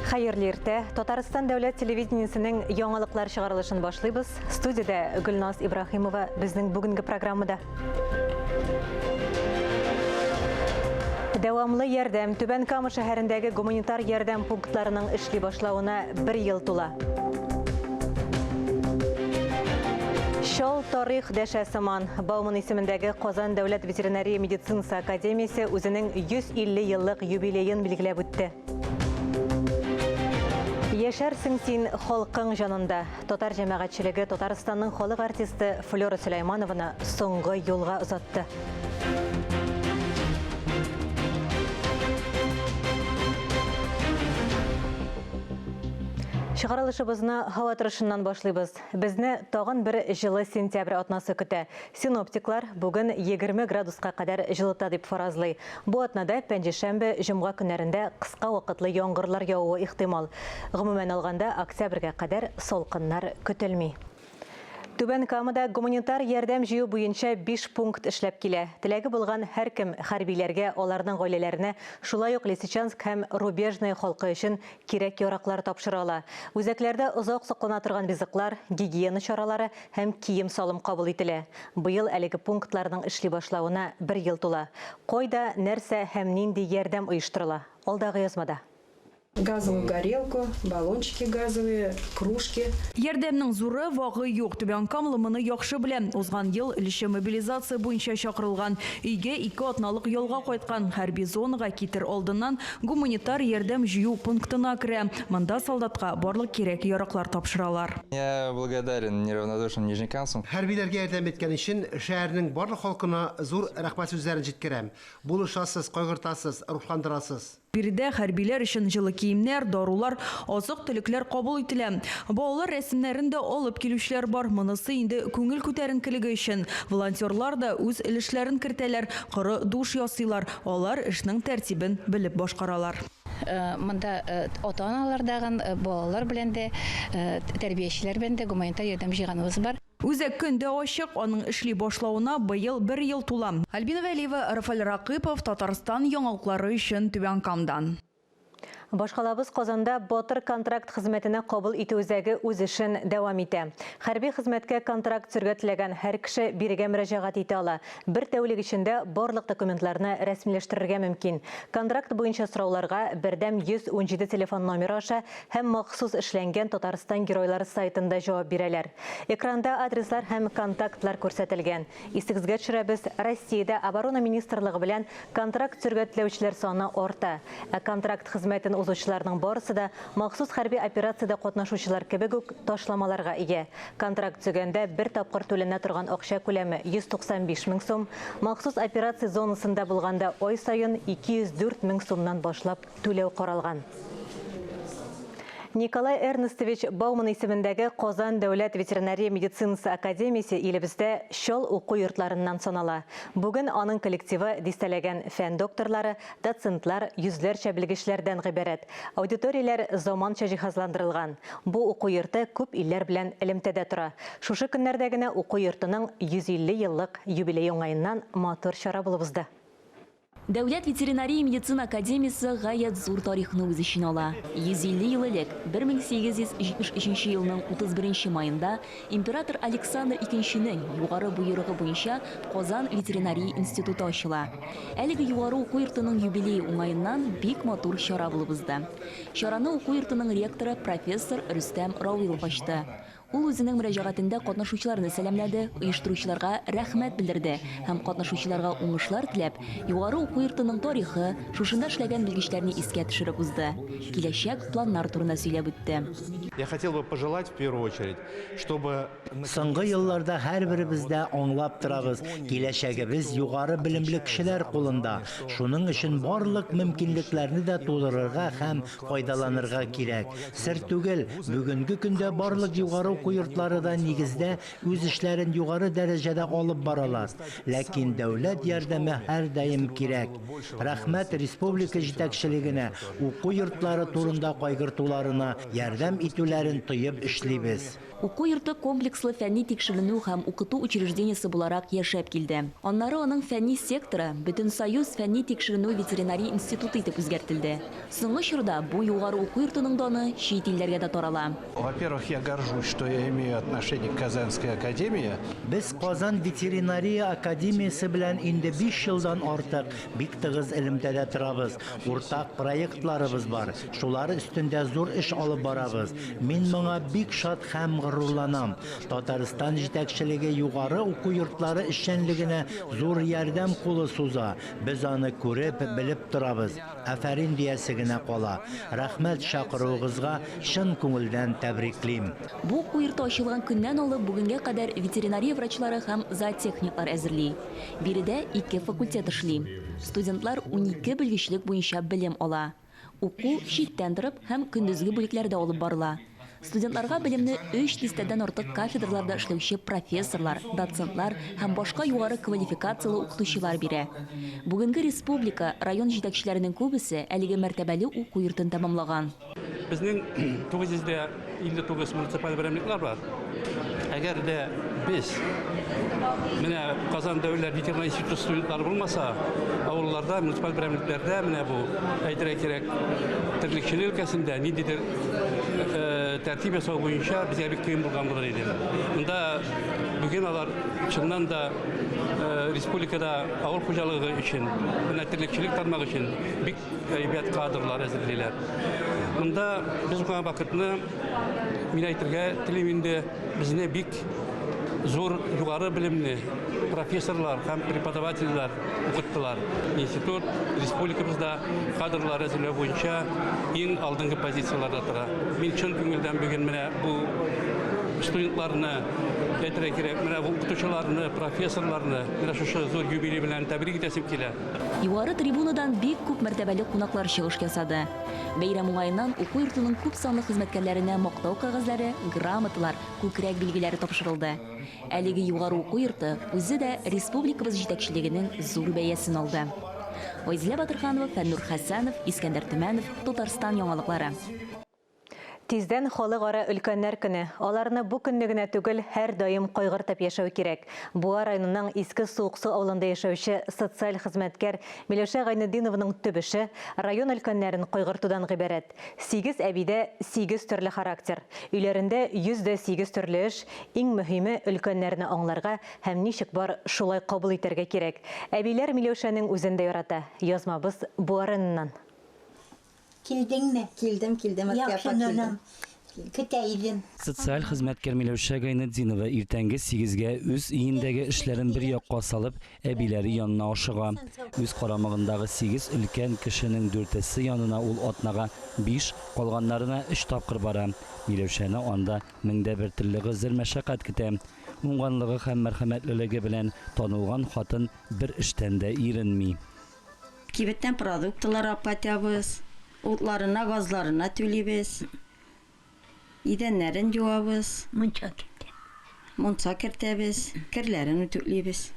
Хәерле иртә. Татарстан дәүләт телевидениесенең яңалыклар чыгарылышын башлыйбыз. Студиядә Гөлназ Ибраһимова безнең бүгенге программада. Дәвамлы ярдәм Түбән Кама шәһәрендәге гуманитар ярдәм пунктларының эшли башлавына бер ел тула. Чал тарих дәшә сыман. Бауман исемендәге Казан дәүләт ветеринария медицинасы академиясе үзенең 150 еллык юбилеен билгеләп үтте. Яшәрсең син халкың җанында. Татар җәмәгатьчелеге Татарстанның халык артисты Флера Сөләйманованы соңгы юлга озатты. Чыгарылышыбызны һава торышыннан башлыйбыз. Безне тагын бер җылы сентябрь атнасы көтә. Синоптиклар бүген 20 градуска кадәр җылыта дип фаразлый. Бу атнада пәнҗешәмбе, җомга көннәрендә кыска вакытлы яңгырлар явуы ихтимал. Гомумән алганда, октябрьгә кадәр салкыннар көтелми. Түбән Камада гуманитар ярдәм җыю буенча биш пункт эшләп килә. Теләге булган һәркем хәрбиләргә, аларның гаиләләренә, шулай ук Лисичанск һәм Рубежное халкы өчен кирәк-яраклар тапшыра ала. Үзәкләрдә озак саклана торган ризыклар, гигиена чаралары һәм кием-салым кабул ителә. Быел әлеге пунктларның эшли башлавына бер ел тула. Кайда, нәрсә һәм нинди ярдәм оештырыла? Алдагы язмада. Газовую горелку, баллончики газовые, кружки. Ярдәмнең зуры, вагы юк. Түбән Камлы моны яхшы белә. Узган ел өлешчә мобилизация буенча чакырылган. Өйгә ике атналык ялга кайткан. Хәрби зонага китер алдыннан гуманитар ярдәм җыю пунктына керә. Монда солдатка барлык кирәк-яраклар тапшыралар. Я благодарен неравнодушным нижнекамцам. Хәрбиләргә ярдәм иткән өчен шәһәрнең барлык халкына зур рәхмәт сүзләрен җиткерәм. Булышасыз, кайгыртасыз, рухландырасыз. Биредә хәрбиләр өчен җылы киемнәр, дарулар, азык-төлекләр кабул ителә. Балалар рәсемнәрен дә алып килүчеләр бар. Монысы инде күңел күтәренкелеге өчен. Волонтерлар да үз өлешләрен кертәләр, коры душ ясыйлар. Алар эшнең тәртибен белеп башкаралар. Монда ата-аналар дагын, балалар белән дә, тәрбиячеләр белән дә гуманитар ярдәм җыйганыбыз бар. Үзәк көн дә ачык, аның эшли башлавына быел бер ел тула. Альбина Вәлиева, Рафаль Ракыпов, Татарстан яңалыклары өчен Түбән Камадан. Башкалабыз Казанда Батыр контракт хезмәтенә кабул итү үзәге үз эшен дәвам итә. Хәрби хезмәткә контракт төзергә теләгән һәр кеше бирегә мөрәҗәгать итә ала. Бер тәүлек эчендә барлык документларны рәсмиләштерергә мөмкин. Контракт буенча сорауларга бердәм 117 телефон номеры аша һәм махсус эшләнгән Татарстан геройлары сайтында җавап бирәләр. Экранда адреслар һәм контактлар күрсәтелгән. Исегезгә төшерәбез, Россиядә Оборона министрлыгы белән контракт төзергә теләүчеләр саны арта. Ә контракт хезмәтен узучыларның барысы да махсус хәрби операциядә катнашучылар кебек үк ташламаларга ия. Контракт төзегәндә бер тапкыр түләнә торган акча күләме 195 мең сум, махсус операция зонасында булганда ай саен 204 мең сумнан башлап түләү каралган. Николай Эрнестович Бауман исемендәге Казан дәүләт ветеринария медицинасы академиясе илебездә чал уку йортларыннан санала. Бүген аның коллективы дистәләгән фән докторлары, доцентлар, йөзләрчә белгечләрдән гыйбарәт. Аудиторияләр заманча җиһазландырылган. Бу уку йорты күп илләр белән элемтәдә тора. Шушы көннәрдә генә уку йортының 150 еллык юбилее уңаеннан матур чара булып узды. Дәүләт ветеринария медицина академиясе гаять зур тарихны үз эченә ала. 150 ел элек, 1873 елның 31 маенда император Александр Икенченең югары боерыгы буенча Казан ветеринария институты ачыла. Әлеге югары уку йортының юбилее уңаеннан бик матур чара булып узды. Чараны уку йортының ректоры профессор Рөстәм Рауилов ачты. Ул үзенең мөрәҗәгатендә катнашучыларны сәламләде, оештыручыларга рәхмәт белдерде һәм катнашучыларга уңышлар теләп, югары уку йортының тарихы, шушында эшләгән белгечләрне искә төшереп узды, киләчәк планнар турында сөйләп үтте. Я хотел бы пожелать в первую очередь, чтобы. Соңгы елларда һәрберебез дә аңлап торабыз, киләчәгебез югары белемле кешеләр кулында. Шуның өчен барлык мөмкинлекләрне дә тудырырга һәм файдаланырга кирәк. Сер түгел, бүгенге көндә барлык югары уку йортлары да нигездә үз эшләрен югары дәрәҗәдә алып баралар. Ләкин дәүләт ярдәме һәрдаим кирәк. Рәхмәт республика җитәкчелегенә, уку йортлары турында кайгыртуларына, ярдәм итүләрен тоеп эшлибез. Уку йорты комплекслы фәнни тикшеренү һәм укыту учреждениесе буларак яшәп килде. Аннары аның фәнни секторы Бөтенсоюз фәнни-тикшеренү ветеринария институты итеп үзгәртелде. Соңгы чорда бу югары уку йортының даны чит илләргә дә тарала. Во-первых, я горжусь, что я имею отношение к Казанской академии. Без Казан ветеринария академиясе белән инде биш елдан артык бик тыгыз элемтәдә торабыз. Уртак проектларыбыз бар, шулар өстендә зур эш алып барабыз. Мин моңа бик шат һәм горурланам. Татарстан җитәкчелеге югары уку йортлары эшчәнлегенә зур ярдәм кулы суза. Без аны күреп, белеп торабыз. Афәрин диясе генә кала. Рәхмәт чакыруыгызга, чын күңелдән тәбриклим. Бу уку йорты ачылган көннән алып бүгенгә кадәр ветеринария врачлары һәм зоотехниклар әзерли. Биредә ике факультет эшли. Студентлар 12 белгечлек буенча белем ала. Уку читтән торып һәм көндезге бүлекләрдә алып барыла. Студентларга белемне өч дистәдән артык кафедраларда эшләүче профессорлар, доцентлар һәм башка югары квалификацияле укытучылар бирә. Бүгенге республика, район җитәкчеләренең күбесе әлеге мәртәбәле уку йортын тәмамлаган. Безнең 959 муниципаль берәмлекләр бар. Әгәр дә без менә Казан дәүләт ветеринар институты студентлары булмаса, авылларда, муниципаль берәмлекләрдә менә бу әйтергә кирәк, терлекчелек өлкәсендә ниндидер э, тәртип ясау буенча безгә бик кыен булган булыр иде. Монда бүген алар чыннан да э, республикада авыл хуҗалыгы өчен, менә терлекчелек тармагы өчен бик әйбәт кадрлар әзерлиләр. Монда без укыган вакытны мин әйтергә телим инде, безне бик зур югары белемле профессорлар һәм преподавательләр укыттылар. Институт республикабызда кадрлар әзерләү буенча иң алдынгы позицияләрдә тора. Мин чын күңелдән бүген менә бу студентларны әйтергә кирәк, менә бу укытучыларны, профессорларны менә шушы зур юбилей белән тәбрик итәсем килә. Югары трибунадан бик күп мәртәбәле кунаклар чыгыш ясады. Бәйрәм уңаеннан уку йортының күп санлы хезмәткәрләренә мактау кәгазьләре, грамоталар, күкрәк билгеләре тапшырылды. Әлеге югары уку йорты үзе дә республикабыз җитәкчелегенең зур бәясен алды. Айзилә Батырханова, Фәннур Хәсәнов, Искәндәр Төмәнов, Татарстан яңалыклары. Тиздән Халыкара өлкәннәр көне. Аларны бу көнне генә түгел, һәрдаим кайгыртып яшәү кирәк. Буа районының Иске Суыксу авылында яшәүче социаль хезмәткәр Миләүшә Гайнетдинованың төп эше район өлкәннәрен кайгыртудан гыйбарәт. Сигез әбидә сигез төрле характер. Өйләрендә 108 төрле эш. Иң мөһиме, өлкәннәрне аңларга һәм ничек бар, шулай кабул итәргә кирәк. Әбиләр Миләүшәнең үзен дә ярата. Язмабыз Буа районыннан. Килдеңме? Килдем, килдем, Әткә апа, килдем. Көтә идем. Социаль хезмәткәр Миләүшә Гайнетдинова иртәнге сигезгә үз өендәге эшләрен бер якка салып, әбиләре янына ашыга. Үз карамагындагы сигез өлкән кешенең дүртесе янына ул атнага биш, калганнарына өч тапкыр бара. Миләүшәне анда 1001 төрле гозер-мәшәкать көтә. Уңганлыгы һәм мәрхәмәтлелеге белән танылган хатын бер эштән дә иренми. Кибеттән продуктлар алып кайтабыз, утларына, газларына түлибез, идәннәрен юабыз. Мунча кертәбез. Мунча кертәбез, керләрен үтүклибез.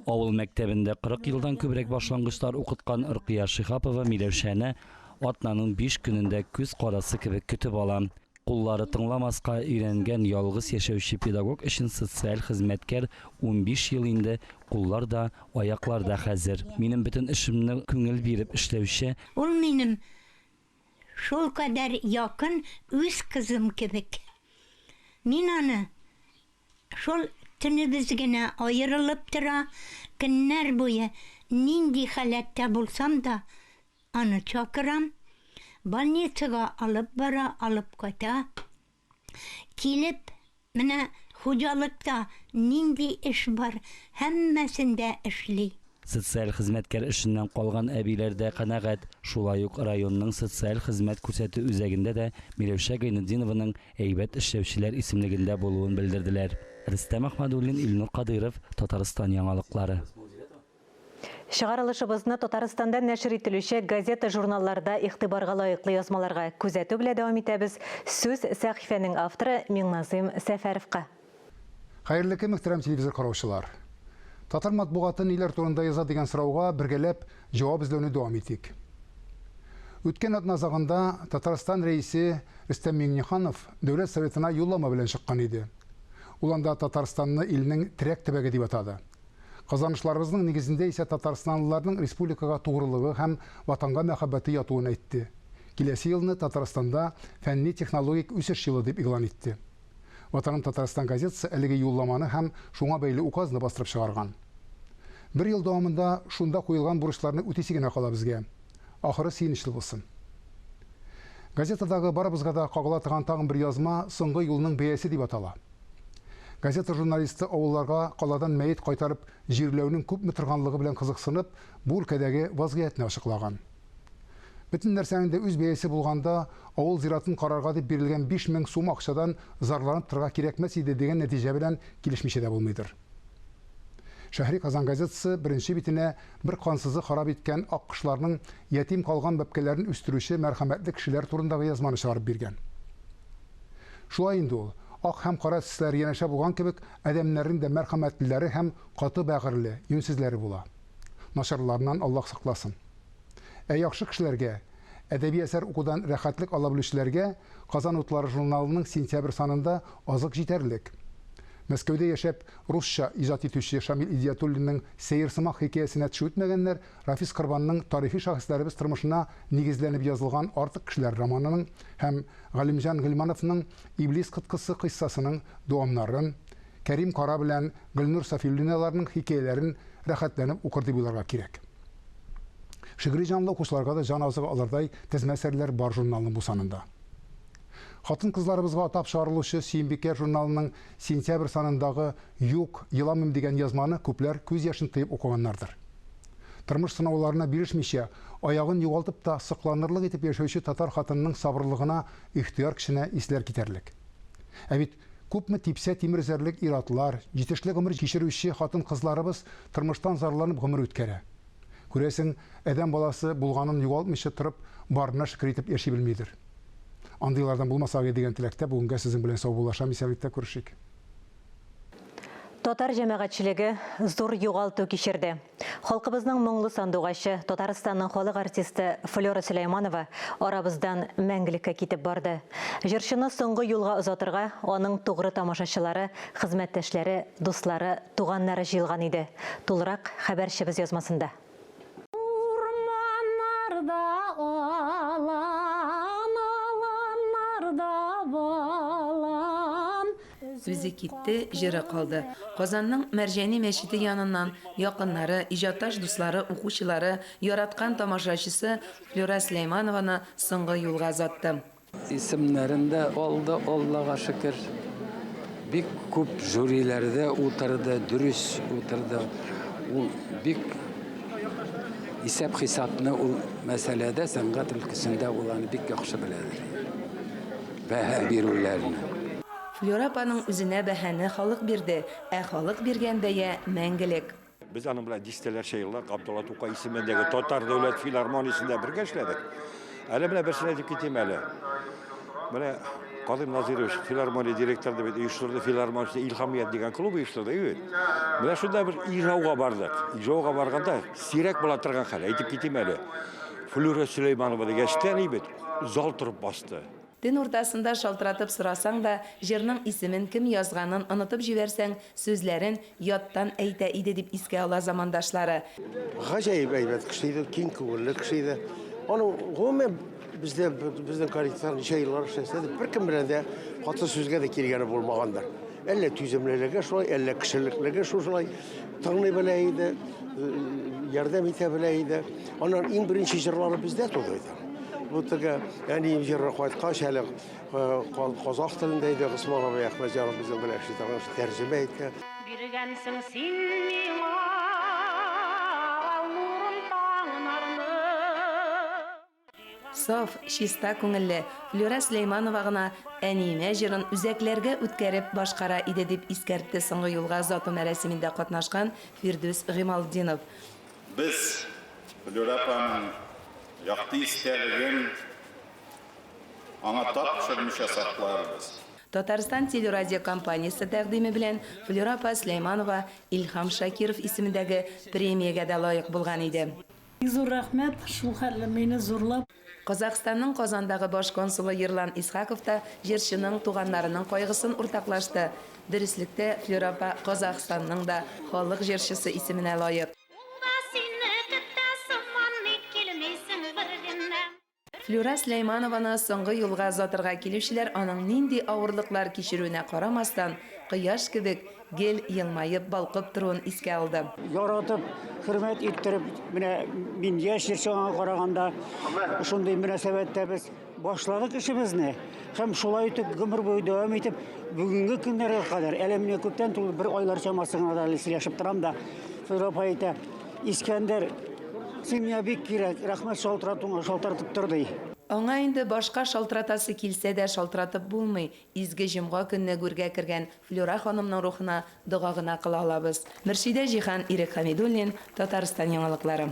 Авыл мәктәбендә 40 елдан күбрәк башлангычлар укыткан Ркыя Шиһапова Миләүшәне атнаның биш көнендә күз карасы кебек көтеп ала. Куллары тыңламаска өйрәнгән ялгыз яшәүче педагог өчен социаль хезмәткәр 15 ел инде куллар да, аяклар да хәзер. Минем бөтен эшемне күңел биреп эшләүче. Ул минем шулкадәр якын үз кызым кебек. Мин аны шул төнебез генә аерылып тора, көннәр буе нинди халәттә булсам да, Аны чакырам, больницага алып бара, алып кайта. Килеп, менә хуҗалыкта нинди эш бар, һәммәсен дә эшли. Социаль хезмәткәр эшеннән калган әбиләр дә канәгать. Шулай ук районның социаль хезмәт күрсәтү үзәгендә дә Миләүшә Гайнетдинованың әйбәт эшләүчеләр исемлегендә булуын белдерделәр. Рөстәм Әхмәдуллин, Илнур Кадыйров, Татарстан яңалыклары. Чыгарылышыбызны Татарстанда нәшер ителүче газета-журналларда игътибарга лаеклы язмаларга күзәтү белә дәвам итәбез. Сүз сәхифәнең авторы Миңназыйм Сәфәровка. Хәерле көн, мөхтәрәм телевизор караучылар! Татар матбугаты ниләр турында яза дигән сорауга бергәләп җавап эзләүне дәвам итик. Үткән атна азагында Татарстан Рәисе Рөстәм Миңнеханов Дәүләт Советына юллама белән чыккан иде. Ул анда Татарстанны илнең терәк төбәге дип атады. Казанышларыбызның нигезендә исә татарстанлыларның республикага тугрылыгы һәм Ватанга мәхәббәте ятуын әйтте. Киләсе елны Татарстанда фәнни-технологик үсеш елы дип игълан итте. Ватаным Татарстан газетасы әлеге юлламаны һәм шуңа бәйле указны бастырып чыгарган. Бер ел дәвамында шунда куелган бурычларны үтисе генә кала безгә. Ахыры сөенечле булсын. Газетадагы барыбызга да кагыла торган тагын бер язма Соңгы юлның бәясе дип атала. Газета журналисты авылларга каладан мәет кайтарып җирләүнең күпме торганлыгы белән кызыксынып, бу өлкәдәге вазгыятьне ачыклаган. Бөтен нәрсәнең дә үз бәясе булганда, авыл зиратын карарга дип бирелгән 5000 сум акчадан зарланып торырга кирәкмәс иде дигән нәтиҗә белән килешмичә дә булмыйдыр. Шәһри Казан газетасы беренче битенә бер кансызы харап иткән аккошларның ятим калган бәбкәләрен үстерүче мәрхәмәтле кешеләр турындагы язманы чыгарып биргән. Шулай инде ул, ак һәм кара төсләр янәшә булган кебек, адәмнәрнең дә мәрхәмәтлеләре һәм каты бәгырьле, юньсезләре була. Начарларыннан Аллаһ сакласын. Ә яхшы кешеләргә, әдәби әсәр укудан рәхәтлек ала белүчеләргә Казан утлары журналының сентябрь санында азык җитәрлек. Мәскәүдә яшәп, русча иҗат итүче Шамил Идиятуллинның Сәерсымак хикәясенә теше үтмәгәннәр Рафис Корбанның тарихи шәхесләребез тормышына нигезләнеп язылган Артык кешеләр романының һәм Галимҗан Гыйльмановның Иблис коткысы кыйссасының дәвамнарын, Кәрим Кара белән Гөлнур Сафиуллиналарның хикәяләрен рәхәтләнеп укыр дип уйларга кирәк. Шигъри җанлы укучыларга да җан азыгы алырдай тезмә әсәрләр бар журналның бу санында. Хатын-кызларыбызга атап чыгарылучы Сөембикә журналының сентябрь санындагы Юк, еламыйм дигән язманы күпләр күз яшен тыеп укыганнардыр. Тормыш сынауларына бирешмичә, аягын югалтып та сокланырлык итеп яшәүче татар хатынының сабырлыгына ихтыяр көченә исләр китәрлек. Ә бит күпме типсә тимер өзәрлек ир-атлар, җитешле гомер кичерүче хатын-кызларыбыз тормыштан зарланып гомер үткәрә. Күрәсең, адәм баласы булганын югалтмыйча торып, барына шөкер итеп яши белмидер. Андыйлардан булмасак иде дигән теләктә бүгенгә сезнең белән саубуллашам, исәнлектә күрешик. Татар җәмәгатьчелеге зур югалту кичерде. Халкыбызның моңлы сандугачы, Татарстанның халык артисты Флера Сөләйманова арабыздан мәңгелеккә китеп барды. Җырчыны соңгы юлга озатырга аның тугры тамашачылары, хезмәттәшләре, дуслары, туганнары җыелган иде. Тулырак хәбәрчебез язмасында. Урманнарда алан, аланнарда балан. Сүзе китте, җыры калды. Казанның Мәрҗани мәчете яныннан якыннары, иҗатташ дуслары, укучылары, яраткан тамашачысы Флюра Сөләйманованы соңгы юлга озатты. Исемнәрен дә алды, Аллага шөкер. Бик күп жюриләрдә утырды, дөрес утырды. Ул бик исәп-хисапны ул мәсьәләдә, сәнгать өлкәсендә ул аны бик яхшы беләдер. Бәһа бирүләрне. Флюра апаның үзенә бәһане халык бирде, ә халык биргән бәя мәңгелек. Без аның белән дистәләрчә еллар Габдулла Тукай исемендәге Татар дәүләт филармониясендә бергә эшләдек. Әле менә берсен әйтеп китим әле. Менә Кадыйм Назирович филармония директоры дип оештырды филармониясендә Илһамият дигән клуб оештырды, бит. Менә шунда бер Ижауга бардык. Ижауга барганда сирәк була торган хәл, әйтеп китим әле. Флюра Сөләйманова дигәч тә, бит, зал торып басты. Төн уртасында шалтыратып сорасаң да, җырның исемен, кем язганын онытып җибәрсәң, сүзләрен яттан әйтә иде, дип искә ала замандашлары. Гаҗәеп әйбәт кеше иде, киң күңелле кеше иде. Аның гомумән бездә безнең коллективта ничә еллар эшләсә дә, беркем белән дә каты сүзгә дә килгәне булмагандыр. Әллә түземлелеге шулай, әллә кешелеклеге шушылай тыңлый белә иде, ярдәм итә белә иде. Аннан иң беренче җырлары бездә туды иде. Бу теге әнием җыры кайткач, әле казах телендә иде, Госман абый Әхмәтҗанов безнең белән эшли торган тәрҗемә итте. Биргәнсең син миңа ал нурын таңнарның. Саф, чиста күңелле Флюра Сөләйманова гына Әниемә җырын үзәкләргә үткәреп башкара иде, дип искәртте соңгы юлга озату мәрасимендә катнашкан Фирдүс Гыймалтдинов. Без Флюра апаның якты истәлеген аңа тап төшермичә сакларбыз. Татарстан телерадиокомпаниясе тәкъдиме белән Флюра апа Сөләйманова Илһам Шакиров исемендәге премиягә дә лаек булган иде. Бик зур рәхмәт, шул хәтле мине зурлап. Казахстанның Казандагы баш консулы Ерлан Исхаков та җырчының туганнарының кайгысын уртаклашты. Дөреслектә, Флюра апа Казахстанның да халык җырчысы исеменә лаек. Ул да сине көтә сыман, ник килмисең бер генә? Флюра Сөләйманованы соңгы юлга озатырга килүчеләр аның нинди авырлыклар кичерүенә карамастан, кояш кебек гел елмаеп, балкып торуын искә алды. Яратып, хөрмәт иттереп, менә мин яшь җырчы аңа караганда, шундый мөнәсәбәттә без башладык эшебезне һәм шулай итеп гомер буе дәвам итеп, бүгенге көннәргә кадәр, әле менә күптән түгел, бер айлар чамасы гына да әле сөйләшеп торам да, Флюра апа әйтә, Искәндәр, син миңа бик кирәк, рәхмәт шалтыратуыңа, шалтыратып тор, ди. Аңа инде башка шалтыратасы килсә дә шалтыратып булмый, изге җомга көнне гүргә кергән Флюра ханымның рухына дога гына кыла алабыз. Мөршидә Җиһан, Ирек Хәмидуллин, Татарстан яңалыклары.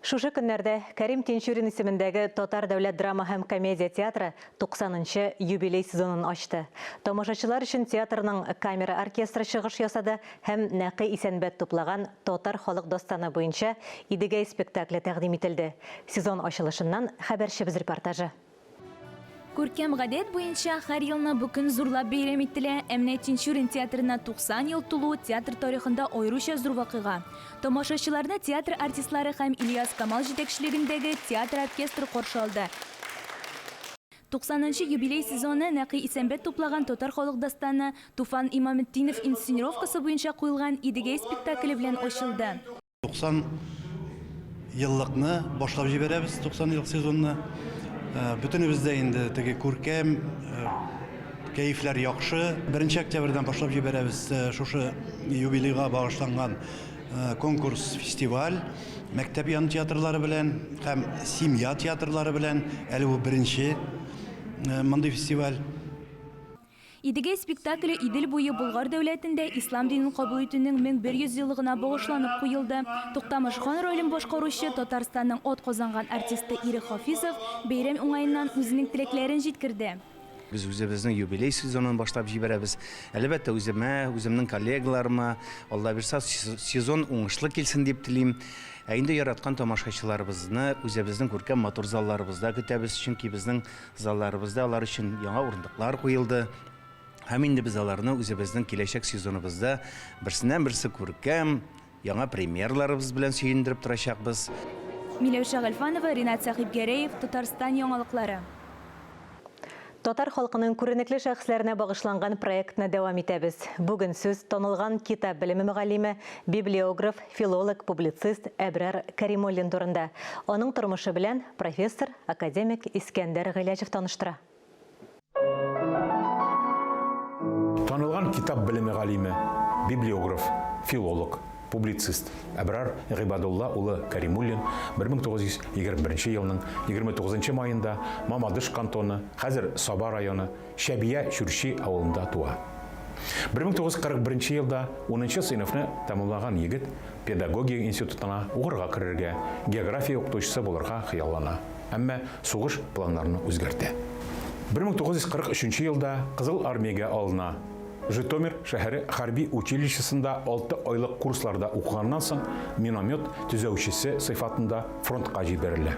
Шушы көннәрдә Кәрим Тинчурин исемендәге Татар дәүләт драма һәм комедия театры 90 нчы юбилей сезонын ачты. Тамашачылар өчен театрның камера оркестры чыгыш ясады һәм Нәкый Исәнбәт туплаган татар халык дастаны буенча Идегәй спектакле тәкъдим ителде. Сезон ачылышыннан хәбәрчебез репортажы. Күркәм гадәт буенча, һәр елны бу көн зурлап бәйрәм ителә. Ә менә Тинчурин театрына 90 ел тулу театр тарихында аеруча зур вакыйга. Тамашачыларны театр артистлары һәм Ильяс Камал җитәкчелегендәге театр оркестры каршы алды. 90 нчы юбилей сезоны Нәкый Исәнбәт туплаган татар халык дастаны Туфан Имаметдинов инсценировкасы буенча куелган Идегәй спектакле белән ачылды. 90 еллыкны башлап җибәрәбез, 90 еллык сезонны. Бөтенебез дә инде теге күркәм, кәефләр яхшы. Беренче октябрьдән башлап җибәрәбез шушы юбилейга багышланган конкурс, фестиваль мәктәп яны театрлары белән һәм семья театрлары белән. Әле бу беренче мондый фестиваль. Идегәй спектакле Идел буе Болгар дәүләтендә ислам динен кабул итүнең 1100 еллыгына багышланып куелды. Туктамыш хан ролен башкаручы Татарстанның атказанган артисты Ирек Хафизов бәйрәм уңаеннан үзенең теләкләрен җиткерде. Без үзебезнең юбилей сезонын башлап җибәрәбез. Әлбәттә, үземә, үземнең коллегаларыма, Алла бирса, сезон уңышлы килсен дип телим. Ә инде яраткан тамашачыларыбызны үзебезнең күркәм матур залларыбызда көтәбез, чөнки безнең залларыбызда алар өчен яңа урындыклар куелды. Һәм инде без аларны үзебезнең киләчәк сезоныбызда берсеннән-берсе күркәм, Яңа премьераларыбыз белән сөендереп торачакбыз. Миләүшә Гыйльфанова, Ринат Сәхибгәрәев, Татарстан яңалыклары. Татар халкының күренекле шәхесләренә багышланган проектны дәвам итәбез. Бүген сүз танылган китап белеме мөгаллиме, библиограф, филолог, публицист Әбрар Кәримуллин турында. Аның тормышы белән профессор, академик Искәндәр Гыйләҗев таныштыра. Танылган китап белеме галиме, библиограф, филолог, публицист Әбрар Гыйбадулла улы Кәримуллин 1921 елның 29 маенда Мамадыш кантоны, хәзер Саба районы, Чәбия Чүрчи авылында туа. 1941 елда унынчы сыйныфны тәмамлаган егет педагогия институтына укырга керергә, география укытучысы булырга хыяллана. Әмма сугыш планнарны үзгәртә. 1943 елда Кызыл Армиягә алына. Житомир шәһәре хәрби училищесында алты айлык курсларда укыганнан соң, миномет төзәүчесе сыйфатында фронтка җибәрелә.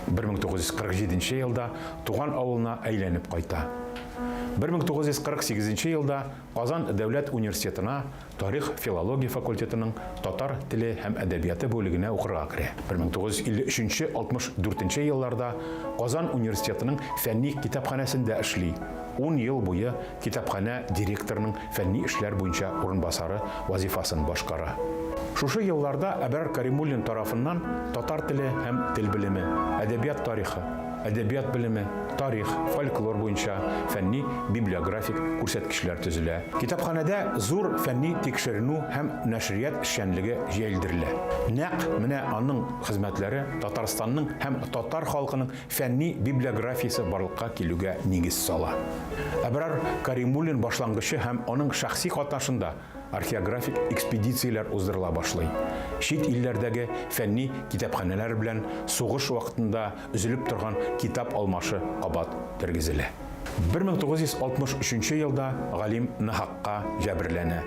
1947 елда туган авылына әйләнеп кайта. 1948 елда Казан дәүләт университетына Тарих-филология факультетының татар теле һәм әдәбияты бүлегенә укырга керә. 1953-64 елларда Казан университетының фәнни китапханәсендә эшли, ун ел буе китапханә директорының фәнни эшләр буенча урынбасары вазифасын башкара. Шушы елларда Әбрар Каримуллин тарафыннан татар теле һәм тел белеме, әдәбият тарихы, Әдәбият белеме, тарих, фольклор буенча фәнни библиографик күрсәткечләр төзелә. Китапханәдә зур фәнни тикшеренү һәм нәшрият эшчәнлеге җәелдерелә. Нәкъ менә аның хезмәтләре Татарстанның һәм татар халкының фәнни библиографиясе барлыкка килүгә нигез сала. Әбрар Каримуллин башлангычы һәм аның шәхси катнашында. археографик экспедицияләр уздырыла башлый. Чит илләрдәге фәнни китапханәләр белән сугыш вакытында өзелеп торган китап алмашы кабат тергезелә. 1963 елда галим нахакка җәберләнә.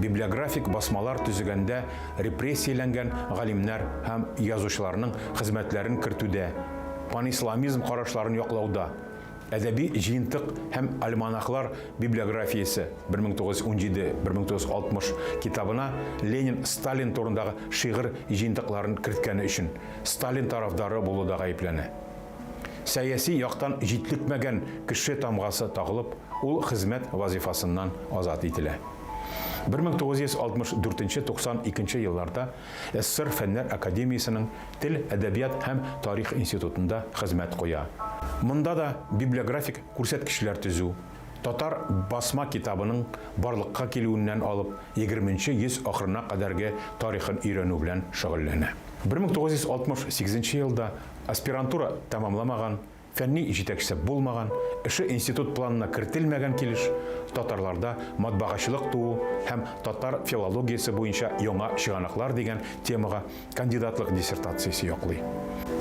Библиографик басмалар төзегәндә репрессияләнгән галимнәр һәм язучыларның хезмәтләрен кертүдә, панисламизм карашларын яклауда, Әдәби җыентык һәм альманахлар библиографиясе 1917-1960 китабына Ленин Сталин турындагы шигырь җыентыкларын керткәне өчен Сталин тарафдары булуда гаепләнә. Сәяси яктан җитлекмәгән кеше тамгасы тагылып, ул хезмәт вазыйфасыннан азат ителә. 1964-92 елларда СССР Фәннәр академиясенең Тел, әдәбият һәм тарих институтында хезмәт куя. Монда да библиографик күрсәткечләр төзү, татар басма китабының барлыкка килүеннән алып егерменче йөз ахырына кадәрге тарихын өйрәнү белән шөгыльләнә. 1968 елда аспирантура тәмамламаган, Фәнни җитәкчесе булмаган, эше институт планына кертелмәгән килеш, татарларда матбагачылык туу һәм татар филологиясе буенча яңа чыганаклар дигән темага кандидатлык диссертациясе яклый.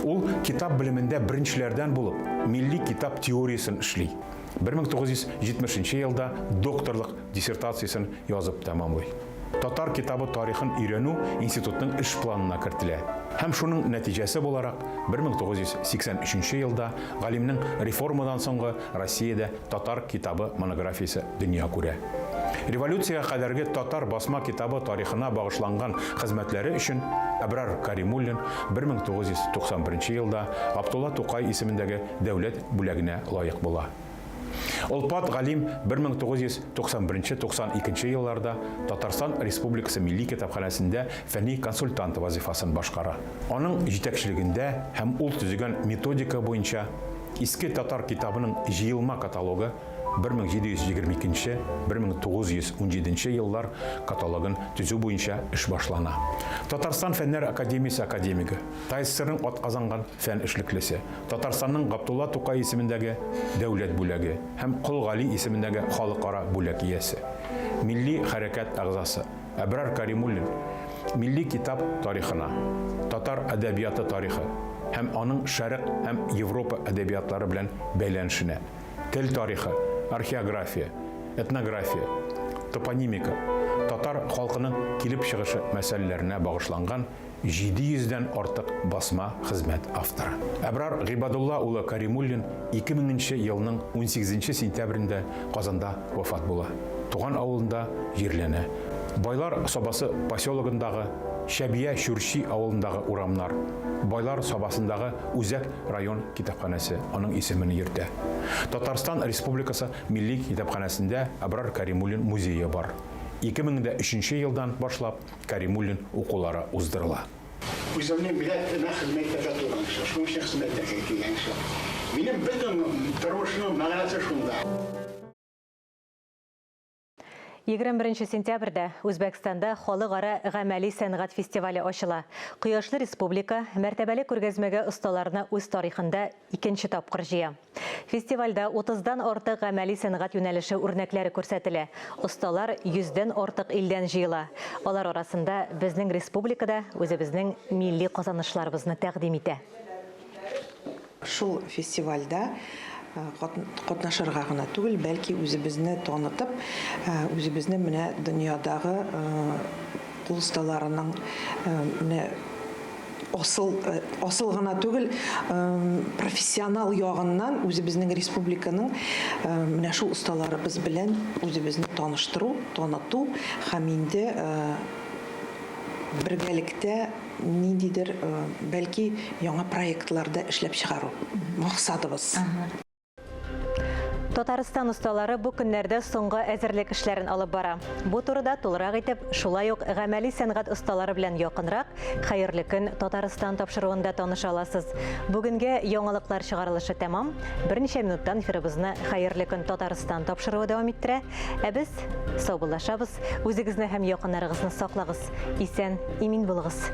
Ул китап белемендә беренчеләрдән булып милли китап теориясен эшли. 1970 нче елда докторлык диссертациясен язып тәмамлый. Татар китабы тарихын өйрәнү институтның эш планына кертелә. Һәм шуның нәтиҗәсе буларак, 1983 елда галимнең Реформадан соңгы Россиядә татар китабы монографиясе дөнья күрә. Революциягә кадәрге татар басма китабы тарихына багышланган хезмәтләре өчен Әбрар Каримуллин 1991 елда Габдулла Тукай исемендәге дәүләт бүләгенә лаек була. Олпат галим 1991-92 елларда Татарстан Республикасы Милли китапханәсендә фәнни консультант вазыйфасын башкара. Аның җитәкчелегендә һәм ул төзегән методика буенча Иске татар китабының җыелма каталогы 1722-1917 еллар каталогын төзү буенча эш башлана. Татарстан Фәннәр академиясе академигы, ТАССРның атказанган фән эшлеклесе, Татарстанның Габдулла Тукай исемендәге Дәүләт бүләге һәм Кол Гали исемендәге Халыкара бүләк иясе, милли хәрәкәт әгъзасы Әбрар Каримуллин милли китап тарихына, татар әдәбияты тарихы һәм аның Шәрык һәм Европа әдәбиятлары белән бәйләнешенә, тел тарихы, археография, этнография, топонимика, татар халкының килеп чыгышы мәсьәләләренә багышланган 700 дән артык басма хезмәт авторы. Әбрар Гыйбадулла улы Каримуллин 2000 нче елның унсигезенче сентябрендә Казанда вафат була. Туган авылында җирләнә. Байлар Сабасы поселогындагы Чәбия Чүрчи авылындагы урамнар, Байлар Сабасындагы үзәк район китапханәсе аның исемен йөртә. Татарстан Республикасы Милли китапханәсендә Әбрар Каримуллин музее бар. 2003 нче елдан башлап Кәримуллин укулары уздырыла. Үземнең милләтемә хезмәт итәргә торган кеше, шуның өчен хезмәт итәргә килгән кеше. Минем бөтен тормышымның мәгънәсе шунда. 21 сентябрьдә Үзбәкстанда халыкара гамәли сәнгать фестивале ачыла. Кояшлы республика мәртәбәле күргәзмәгә осталарны үз тарихында икенче тапкыр җыя. Фестивальдә утыздан артык гамәли сәнгать юнәлеше үрнәкләре күрсәтелә. Осталар йөздән артык илдән җыела. Алар арасында безнең республика да үзебезнең милли казанышларыбызны тәкъдим итә. Шул фестивальдә катнашырга гына түгел, бәлки үзебезне танытып, үзебезне менә дөньядагы кул осталарының менә асыл, асыл гына түгел, профессионал ягыннан үзебезнең республиканың менә шул осталарыбыз белән үзебезне таныштыру, таныту һәм инде бергәлектә ниндидер, бәлки, яңа проектлар да эшләп чыгару максатыбыз. Татарстан осталары бу көннәрдә соңгы әзерлек эшләрен алып бара. Бу турыда тулырак итеп, шулай ук гамәли сәнгать осталары белән якынрак Хәерле көн Татарстан тапшыруында таныша аласыз. Бүгенге яңалыклар чыгарылышы тәмам. Берничә минуттан эфирыбызны Хәерле көн Татарстан тапшыруы дәвам иттерә. Ә без саубуллашабыз. Үзегезне һәм якыннарыгызны саклагыз. Исән, имин булыгыз.